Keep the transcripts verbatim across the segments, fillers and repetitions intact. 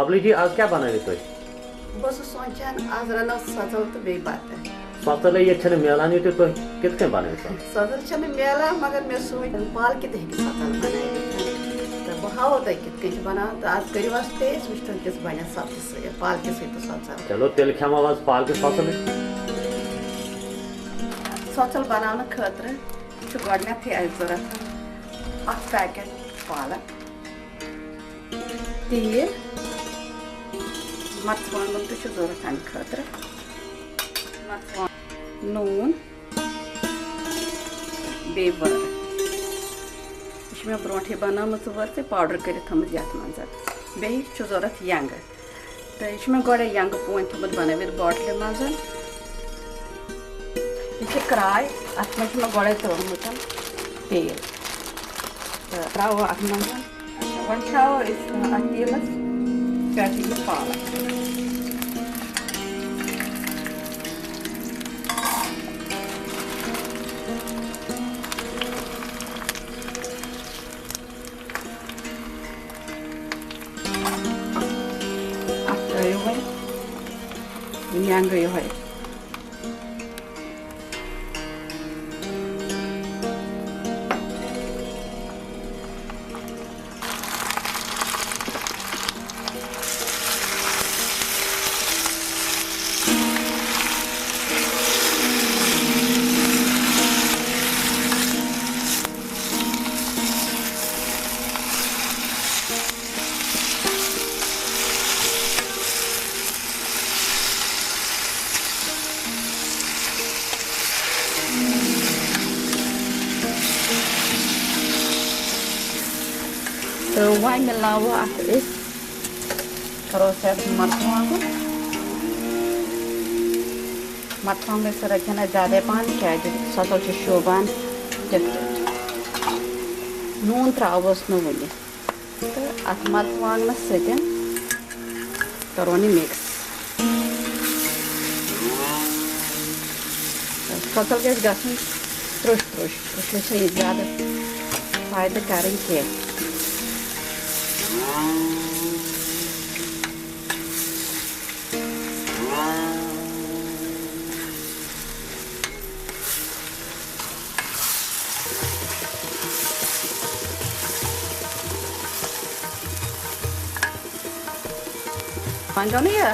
ببلی جی، آز کیٛاہ بنٲوِو تُہۍ؟ بہٕ ٲسٕس سونٛچان، آز رَنو سۄژَل تہٕ بیٚیہِ بَتہٕ۔ سۄژَلٕے ییٚتہِ چھَنہٕ میلان، یہِ تہٕ تُہۍ کِتھ کٔنۍ بَنٲوِو سۄ؟ سۄژَل چھَنہٕ میلان، مگر مےٚ سونٛچ، پالکہِ تہِ ہیٚکہِ سۄژَل بَنٲوِتھ۔ تہٕ بہٕ ہاوو تۄہہِ کِتھ کٔنۍ چھِ بَناوان، تہٕ آز کٔرِو حظ ٹیسٹ، وٕچھتو کِژھ بَنہِ سۄژَل سۭتۍ، پالکہِ سۭتۍ تہٕ سۄژَل۔ چلو، تیٚلہِ کھٮ۪مو آز پالکہِ سۄژَلٕے۔ سۄژَل بَناونہٕ خٲطرٕ چھُ گۄڈٕنٮ۪تھٕے اَسہِ ضوٚرَتھ اَکھ packet پالک۔ تیٖل، مرژٕوانٛگُن تہِ چھُ ضوٚرَتھ اَمہِ خٲطرٕ، مرژٕوانٛگُن، نوٗن، بیٚیہِ وٲر۔ یہِ چھِ مےٚ برونٛٹھٕے بَنٲومٕژ وٲر تہٕ powder کٔرِتھ تھٲومٕژ یَتھ منٛز۔ بیٚیہِ چھُ ضوٚرَتھ یَنٛگہٕ، تہٕ یہِ چھُ مےٚ گۄڈَے یَنٛگہٕ پونۍ تھوٚمُت بَنٲوِتھ bottle منٛز۔ یہِ چھِ کراے، اَتھ منٛز چھُ مےٚ گۄڈَے ترٛوومُت تیٖل، تہٕ ترٛاوو اَتھ منٛز۔ وۄنۍ تھاوو أسۍ اَتھ تیٖلَس پٮ۪ٹھ یہِ پالک۔ اَتھ ترٛٲیِو وۄنۍ یہِ مٮ۪نٛگہٕ یِہوٚے۔ تہٕ وۄنۍ مِلاوو اَتھ أسۍ، کَرو اَتھ مرژٕوانٛگُن۔ مرژٕوانٛگُن چھِ رَژھِ ہنا زیادَے پَہَن، کیٛازِ سۄژَل چھِ شوٗبان تِتھ پٲٹھۍ۔ نوٗن ترٛاووس نہٕ وُنہِ۔ تہٕ اَتھ مرژٕوانٛگنَس سۭتۍ کَرون یہِ mix۔ تہٕ سۄژَل گژھِ گژھٕنۍ ترٛوٚش ترٛوٚش، أسۍ چھِ یہِ زیادٕ فایدٕ کَرٕنۍ کینٛہہ۔ وۄنۍ گوٚو نہٕ یہِ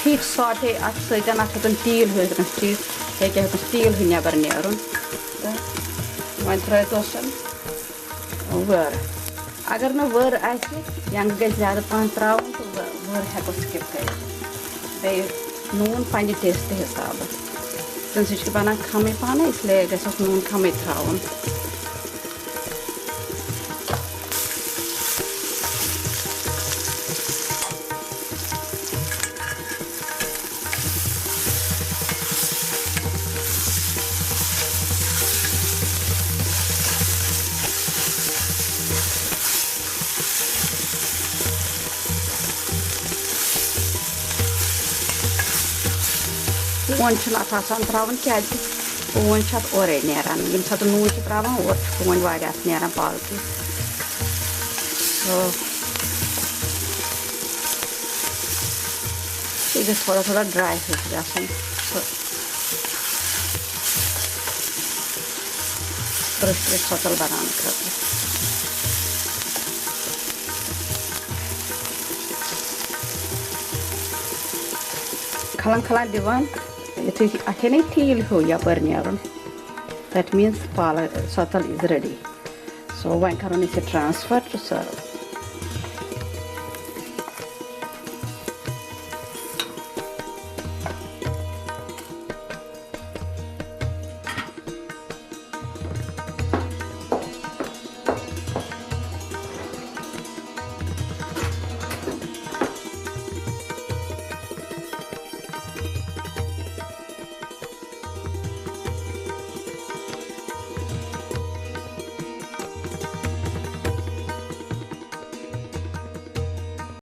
ٹھیٖک sauté اَتھ سۭتۍ، اَتھ ہیوٚتُن تیٖل ہیوٗ، ٹھیٖک، ییٚکیٛاہ ہیوٚتُن تیٖل ہیوٗ نٮ۪بر نیرُن۔ تہٕ وۄنۍ ترٛٲوِتھ اوس وٲر۔ اگر نہٕ وٲر آسہِ، یَنٛگ گژھِ زیادٕ پَہَن ترٛاوُن تہٕ وٲ-، وٲر ہٮ۪کو skip کٔرِتھ۔ بیٚیہِ نوٗن پنٛنہِ taste حسابہٕ۔ تَمہِ سۭتۍ چھُ بَنان کَمٕے پَہَن، اس لیے گژھِ اَتھ نوٗن کَمٕے ترٛاوُن۔ پونۍ چھُنہٕ اَتھ آسان ترٛاوُن کیٛازِکہِ پونۍ چھِ اَتھ اورَے نیران۔ ییٚمہِ ساتہٕ نوٗن چھِ ترٛاوان، اورٕ چھِ پونۍ واریاہ اَتھ نیران پالکہِ۔ So، یہِ گژھِ تھوڑا تھوڑا dry ہیوٗ گژھُن۔ سُہ ترٛوٚش ترٛوٚش سۄژَل بَناونہٕ خٲطرٕ۔ کھلَن کھلَن دِوان، یُتھُے اَتھ یعنی تیٖل ہیوٗ یَپٲرۍ نیرُن، that means پالک سۄژَل is ready۔ So، وۄنۍ کَرون أسۍ یہِ transfer to serve۔